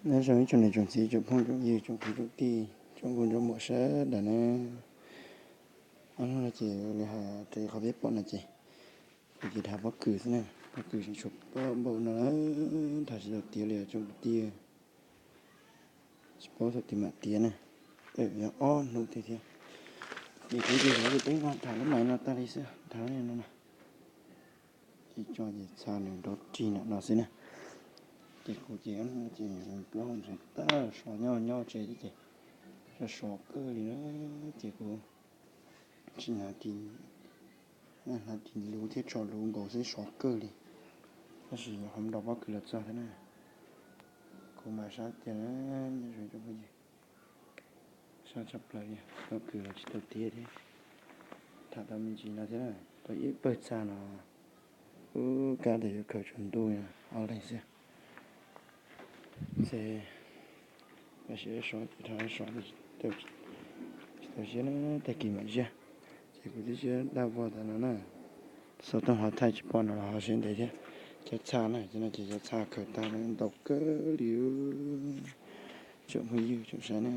Nyob zoo ib tsoom niam tsoom txiv tsoom phooj tsoom ywg tsoom kwv tsoom tij tsoom nkauj tsoom muam sawv daws na. Ob hnub no ces li hais raws li qhov peb pom no ces kuv ces dhav pob kws xwb na, pob kws tseem tshuav pob npaum no na, dhav tsis tau tiav li tsoom kwv tij. Tsis paub thaum twg mam tiav na, yog ob hnub tiag thiab. Ces kuv ces peb nqa dhav lub maiv no tag li xwb, dhav li no na. Ces tso ces txha nws nrov rig nram no xwb na. Ces kuv ces ces plaub hau ntsev tag sov nyob nyob tsev thiab ces sov sov kawg li na. Ces kuv tsis hnav ris, hnav ris luv thiab tso luv nkaus xwb sov kawg li. Tab sis ho nrov pob kws los txog thiab na. Kuv mam sab tiag na, nyob zoo ib tsoom phooj ywg. Sab tshaj plaws li, pob kws los tsis tau tiav thiab. Tham tau me ntsis no thiab na, tau ib pawg txha no. Ub, kab tias yuav khaws tsaus ntuj ob leeg xwb. Ces tam sim sov ces rov sov, tsis tau siab na, tag kis mam ziab. Ces kuv twb ziab daj vog tas no na. Xov tooj ho thaij tsis pom no los ho siab ntev thiab. Cov txha na, cov no ces cov txha khaws tag no ntau kawg li. Tsoom phooj ywg tsoom saib na,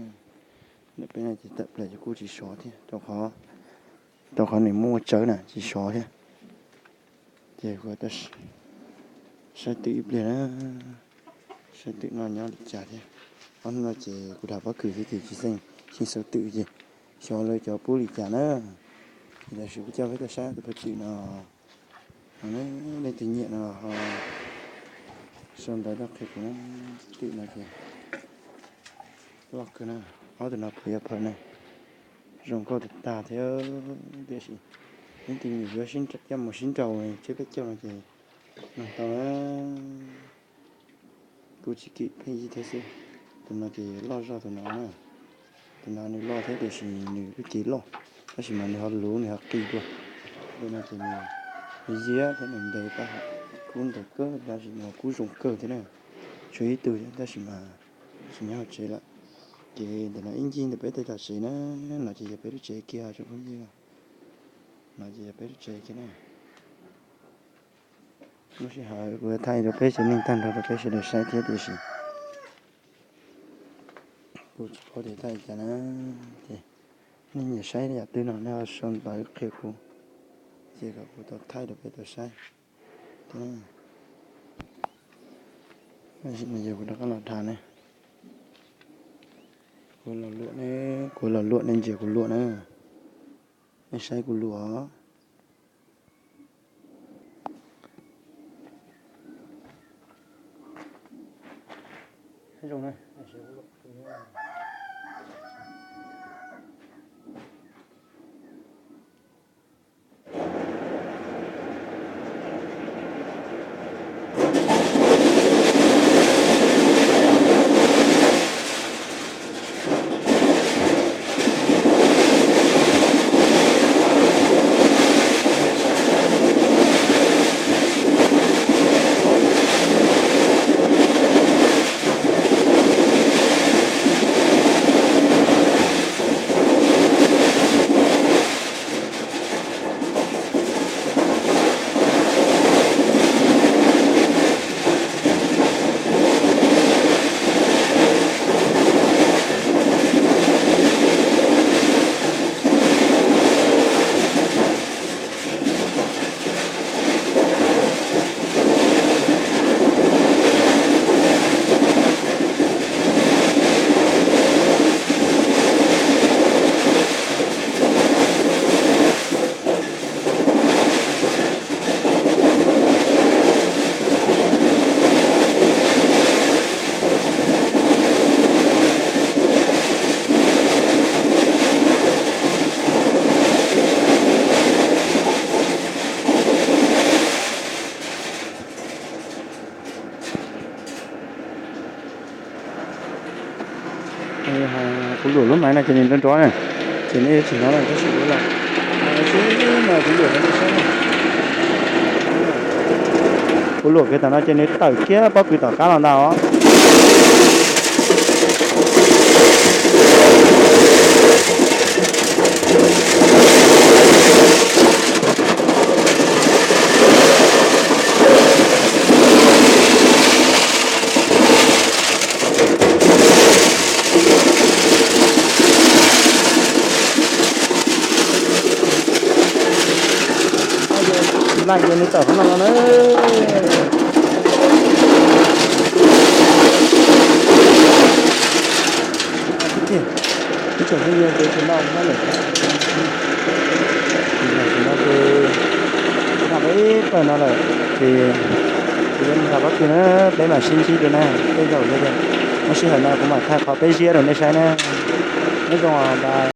ntawm peb no ces tawm plaws ces kuj tsis sov thiab, rau qhov nws muaj tsawb na tsis sov thiab. Ces kuv saib twm ib pliag na, saib twm noj nyob li cas thiab. Ob hnub no ces kuv dhav pob kws thiab ces tsis xeej xeeb xeeb twm ces xyov lawv cov pub li cas na. Ces tam sim kuv coj peb tuaj saib tus paj twm no, leej twg nyiam no ho sau ntawv tuaj qhia kuv na. Twm no ces loj kawg na, ob tug no phaw yog phaw na, zoo nkauj tag tag thiab. Tiam sis leej twg nyiam yuav coj mus sib nraus tseb peb caug no ces nug tau na. Kuv tsis kim pheej yig thiab xwb. Tus no ces loj zog tus no na. Tus no nws loj thiab tiam sis nws lub cev loj, tab sis mas nws ho luv nws ho qis dua. Tus no ces nws ziab thiab nws ntev pab hawm, kub ntev kawg tab sis nws ho kub zoo kawg thiab na. Tshuav ib tug thiab tab sis mas tsis nyob hauv tsev lawm. Ces ntawm no ib ncig ntawm peb tej tam sev na, no ces yog peb lub tsev kiag tsoom phooj ywg. No ces yog peb lub tsev kiag na. Lub sij hawm kuv thaij rau peb tsev neeg tag nrho rau peb sawv daws saib thiab tiam sis kuv tsis paub tias thaij li cas na. Ces nej nyiam saib yam twg no nej ho sau ntawv qhia kuv, ces kom kuv tau thaij rau peb tau saib. Tab sis mas yog kuv rov qab los dhav ne, kuv los luam ne, kuv los luam nej ntsia kuv luam na, nej saib kuv luam. Kuv luam lub maiv no ces nws nrov nrov na, ces nej yuav tsis hnov na tab sis kuv los, no kuv luam rau nej saib na. Kuv luam kiag tom no ces nws tawm kiag pob kws tom qab los ntag os. Naj ces nws tawm qhov no no na. Ib tsoom phooj ywg, ces tsis noj no lawm, tsis noj ces noj peb pawg no lawm, ces kuv yuav mus nram pob kws na, peb mam sib ntsib dua na, tej zaum yog tias muaj sij hawm no kuv mam thaij qhov peb ziab rau nej saib na. Nyob zoo os.